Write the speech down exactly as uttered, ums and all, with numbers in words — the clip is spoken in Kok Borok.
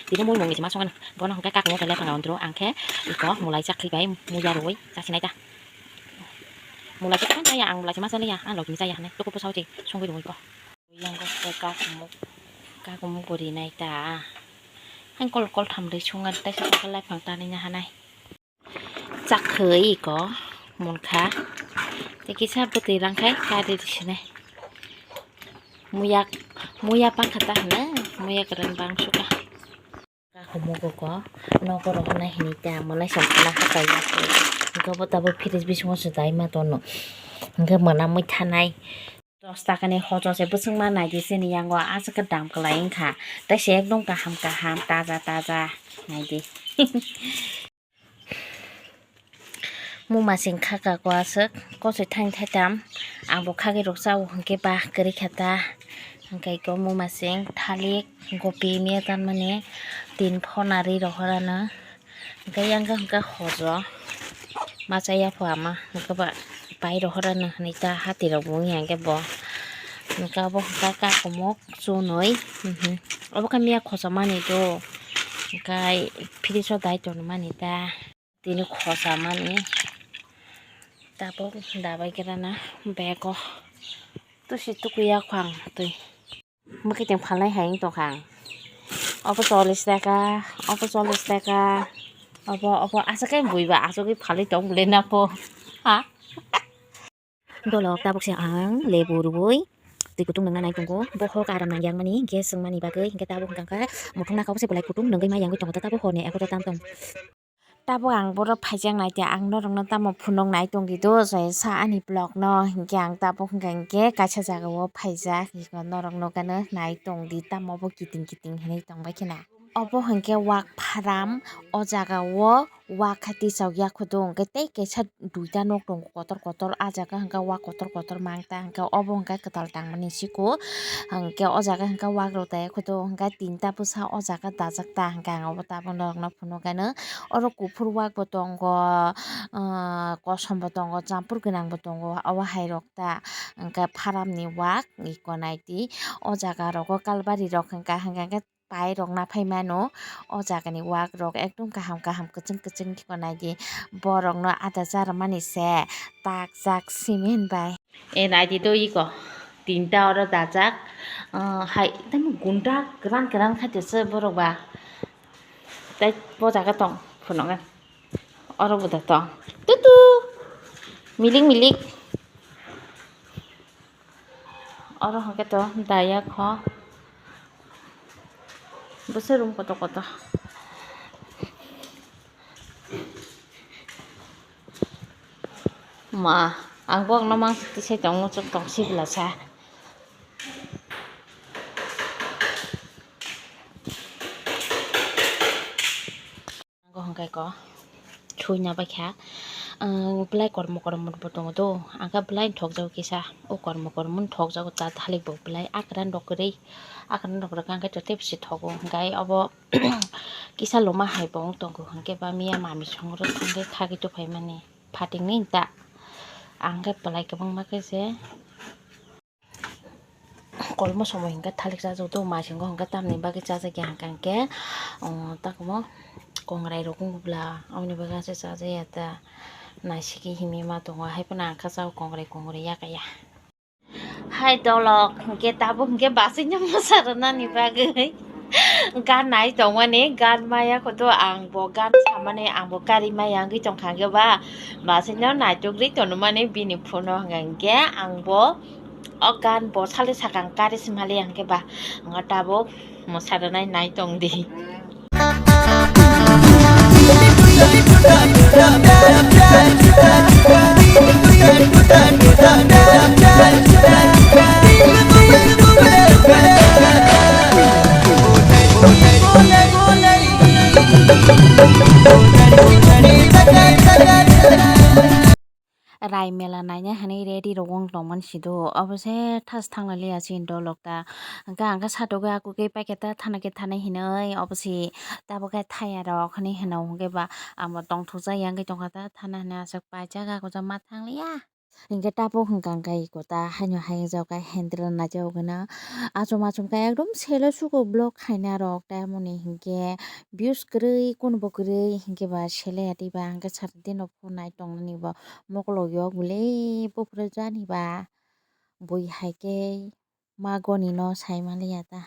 Tini mui mungni sima songani. Bono hwnkhe kakung o khe lephang rondro, ang khe iko mulai chakri bai muya rwi chasinai ta. Mulai chakri chaya, ang mulai sima chaliya, ang logni chaya hwnwi tukup bwsa uchi songwi rwi ko. Yang khe kakumuk, kakumuk bo rinai ta. Ang kol kol tham rwi sungan tei sa lephang tanina hanai. Chakhwi iko munkha. Tei kisa bwtwi rangkhai kari risinai. Muyak, muya pakha ta hwnwi, muya kwran bang suka. Kakumuk iko nogo rohornai hwnwi ta, mwnai sam khana hakai ya. Hwnkhe bo tabuk fridge bisingo se dai ma tono. Hwnkhe mwnamwi thanai. Dos takani hocho se bwswngma naidi, chini yango aswk khe dam kwlai wngkha. Tei se ekdom kaham kaham, taja taja naidi. Mumasing khaka ko aswk kosoi thaini thaitam. Ang bo khagwi rok chao hwnkhe ba kwrwi kha ta. Hwnkhe ko mumasing thalik gopi miya tanmani tin phona ri rohorano. Hwnkhe yang khe hwnkhe hojo machaya pho ama hwnkhe ba pai rohorano hwnwi ta hati rok bo wngya hwnkhe bo. Hwnkhe obo hwnkhe kakumuk chunwi. Mhm. Obo khe miya khochomani do. Hwnkhe fridge o dai tonmani ta. Tini khosa mani tabuk dabai gira na bego tusi tukuya khwng twi. Mwkhitwng phalnai hai wng tongkha ang. Obo chollish taka, obo chollish taka, obo, obo aswk khe buiba aswk khe phalwi tong bwle na pho. Ha? Dolok tabuk se ang lebu rwui twi kutung nungna nai tongo. Bohok aram nang yang mani gas wng mani bagwi, hwnkhe tabuk hwnkha khe muthung naka obo se belai kutung nungwi ma yangwi tongo, tabuk horni egaroh tam tong. Tabuk ang borok phaijak nai te ang norok no tamo phunuk nai tong di do, je sa ani vlog no, hwnkhe ang tabuk hwnkha hwnkhe kaisa jaga o phaijak, norok no gana nai tong di, tamo bo kiting kiting hinui tong bai khena. Obo hwnkhe wak pharam, o jaga o wak khe tisok ya khudu hwnkhe tei kaisa duita nok tongo kotor kotor, ah jaga hwnkhe wak kotor kotor mang ta hwnkhe obo hwnkhe kwtal tangmani siko hwnkhe o jaga hwnkhe wak rok tei khudu hwnkhe tinta bwsa o jaga dajak ta hwnkhe ang obo tabuk norok no phunuk gano oro kuphur wak bo tongo, ah, kosom bo tongo, champur gwnang bo tongo, obo hai rok ta hwnkhe pharam ni wak iko nai di o jaga rogo kalbari rok hwnkha hwnkhe. Pairok naphai mano. O jagani wak rok ekdom kaham kaham kwchwng kwchwng khe nai di, borok no ada cha rwmani se tak jak cement bai. E nai di do iko tinta oro dajak, ah, hai tamo gunda kwran kwran khaito se borok ba tei bo jaga tong phunuknai oro bo da tong tutu milik milik. Oro hwnkhe to daya kho. Bwswk room kotor kotor. Ma, ang bo ang no mang tisai tong muchung tong sibla sa. Ang hwnkhe ko thwina baikha, ang belai kormo kormo bo tongo do, ang khe belai thokjago kisa, o kormo kormo thokjago ta thalik bo belai akran rok kwrwi, akran rok rwkha hwnkhe to tei bisi thogo, hwnkhe obo kisa loma hai bo wng tongo, hwnkhe ba miya mami songro thangkhe khagwi tuphaimani phatingni ta, ang khe belai kwbangma khe se. Kolmo somoi hwnkhe thalik chajakgo, maisinggo hwnkhe tamni bagwi chajakya hwnkhe, um, takhwmo kongrai rok wngkha bwla, aboni bagwi aswk chajakya ta, naisiki himwi ma tongo, haiphano ang khe chao kongrai kongrai yakaya. Hai dolok hwnkhe tabuk hwnkhe bachino mwsa rwnani bagwi. Gan nai tongmani, gan maya kutu ang bo gan samani, ang bo kari maya wngwi tongkha hwnkhe ba, bachino naitukgwi tonmani bini phone o hwnkha hwnkhe ang bo o gan bo sale sakang kari simali hwnkhe ba, ang tabuk mwsa rwnai nai tong di. Rai mela naina hinwi ready rok wng tongmani sido, obo se thas thangna liya chini dolok ta. Hwnkhe ang khe satok khe akugwi paikha ta thana khe thanai hinwi, obo se tabuk khe thaya rok hinwi hino, hwnkhe ba amo tongthokjak ya wngwi tongkha ta thana hinwi aswk paijak, akujak ma thang liya. Hinkhe tabuk hwnkha khe kota haino hayung jao khe handle naijak gana. Achom achom khe ekdom selo sugo vlog khaina rok, tei amoni hinkhe views kwrwi, kunubo kwrwi, hinkhe ba sele ya tei ba, hinkhe sara dino phone nai tongnani bo mokolo yok bole buphuru jani ba. Bui hai khe ma goni no sai manliya ta.